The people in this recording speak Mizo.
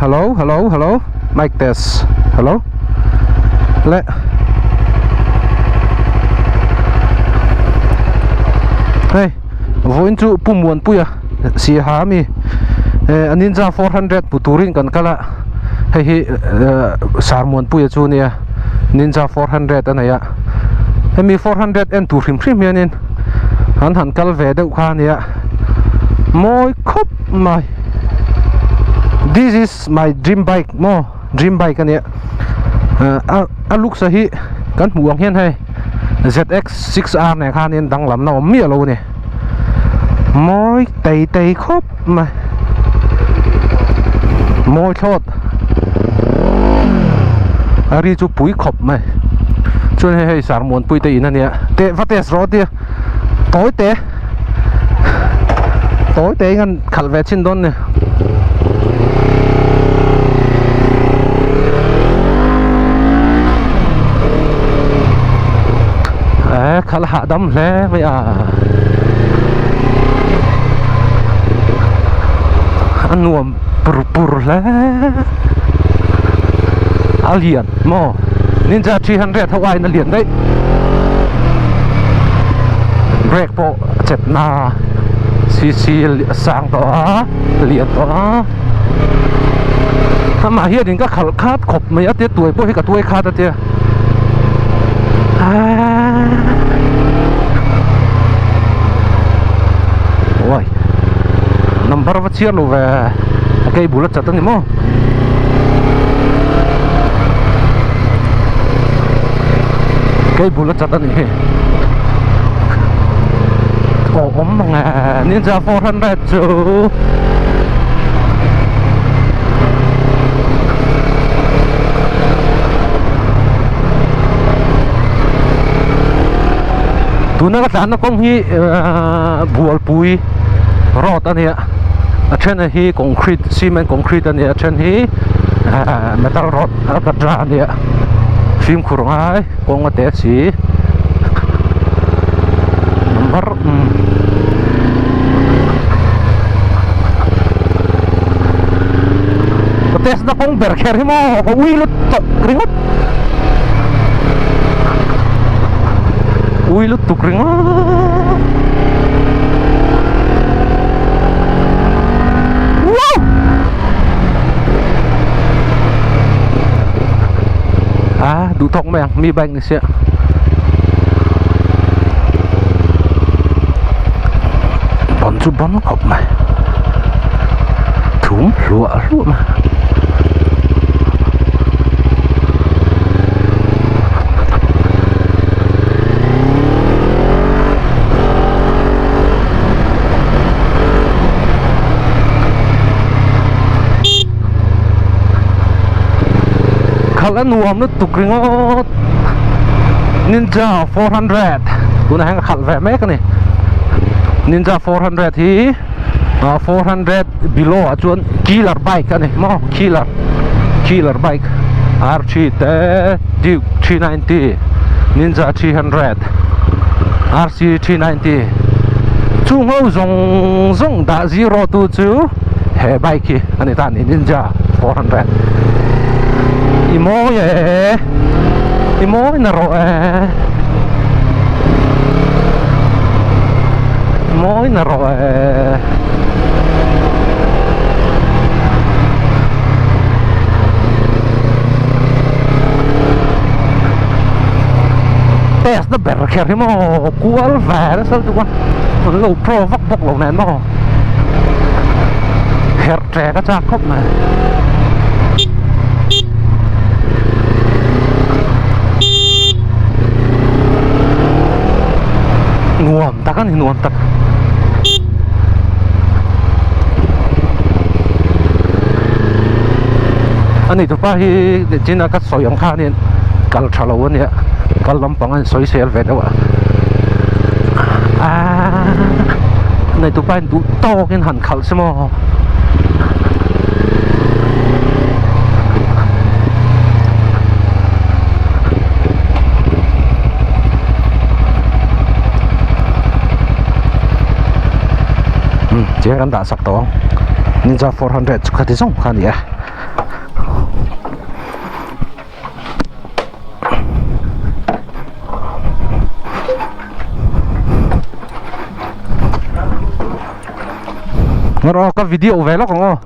Hello hello hello mic test hello le hei vawiin chu Pu Muanpuia Siaha ami eh a Ninja 400 hmu turin kan kal a hei hi eh Sar Muanpuia chu ania Ninja 400 a nei a hemi 400 en tur hrim hrim hianin an han kal ve deuh kha ania mawi khawp mai this is my dream bike maw dream bike ania a a looks a hi kan hmuh ang hian hei zx 6 r nen khanin danglamna awm miah lo a ni mawi tei tei khawp mai mawi thlawt a ri chu pui khawp mai chuan hei hei sarmuanpui te in ania teh va test rawh tia tawi te tawi te in an khalh ve chhin dawn ni. Eh khalh hahdam hle mai a a nuam pur pur hle a lian maw ninja 300 ho aiin a lian daih brake pawh a chep na cc a sang tawh a lian tawh a amah hianin ka khalh khat khawp mai a tia tuai pawh hi ka tuai khat a tia uai number va chhiar lo ve a cable a chat a ni maw cable a chat a ni hi aw awm mang e ninja 400 chu tuna ka tlanna kawng hi bualpui road a nia a then hi concrete cement concrete a nia a then hi metal road alcatra a nia fimkhur ngai kawng a te si number ka test na kawng ber kher hi maw ka ui lutuk ringawt ui lutuk ringawt wow à đủ thọc mày mi bike ni sia bon chu bon khawp mai thum hluah hluah mai. Khalh a nuam lutuk ringawt Ninja 400 tunah hian ka khalh ve mek a ni Ninja 400 hi 400 below ah chuan killer bike a ni maw killer killer bike R3 te Duke 390 Ninja 300 RC 390 chung ho zawng zawng dah zero tu chu he bike hi a ni ta a ni Ninja 400 i mawi e i mawi na rawh e mawi na rawh e test na ber kher hi maw kual ve nasa lutuk a an lo pro vak bawk lo nen maw herh ṭek a chak khawp mai. Nuam tak a ni nuam tak. A ni tupa hi china ka sawi ang khanin kal tha lo a nia kal lampang a insawi sel ve deuh a aaa nei tupa in duh tawkin han khalh se maw. Chiang kan dah sak tawh ang Ninja 400 chu khati zawng kha a ni a. Ngar aw, ka video ve lawk ang aw.